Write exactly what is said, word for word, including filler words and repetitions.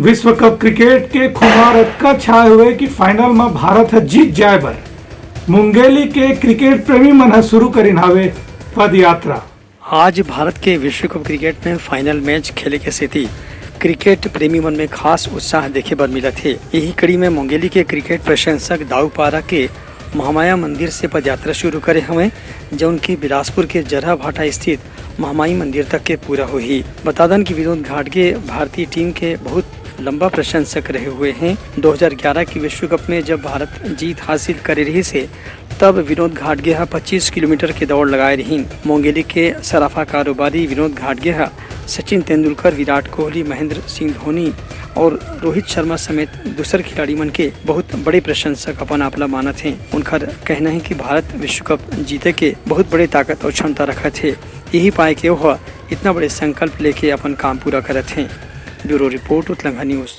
विश्व cup cricket के खुमार अतका छाए हुए कि फाइनल म भारत ह जीत जाए बर मुंगेली के क्रिकेट प्रेमी मन ह शुरू करिन हावे पदयात्रा। आज भारत के विश्व कप क्रिकेट में फाइनल मैच खेले के सेती क्रिकेट प्रेमी मन में खास उत्साह देखे बर मिलत हे। यही कड़ी में मुंगेली के क्रिकेट प्रशंसक दाऊपारा के महामाया मंदिर से पदयात्रा शुरू करे हवं, जौन की बिलासपुर के जरहा भाटा स्थित महामाई मंदिर तक के पूरा होही। बता दन कि विनोद घाटगे भारतीय टीम के बहुत लंबा प्रशंसक रहे हुए हैं। दो हज़ार ग्यारह के विश्व कप में जब भारत जीत हासिल करे रहिस हे, तब विनोद घाटगे ह पच्चीस किलोमीटर के दौड़ लगाए रहिन। मुंगेली के सराफा कारोबारी विनोद घाटगे ह सचिन तेंदुलकर, विराट कोहली, महेंद्र सिंह धोनी और रोहित शर्मा समेत दूसर खिलाड़ी मन के बहुत बड़े प्रशंसक अपन आप ला मानत हें। उनकर कहना हे कि भारत विश्व कप जीते के बहुत बड़े ताकत और क्षमता रखत हे, यही पाए के ओह इतना बड़े संकल्प लेके अपन काम पूरा करत हें। ब्यूरो रिपोर्ट, उतलंघा न्यूज़।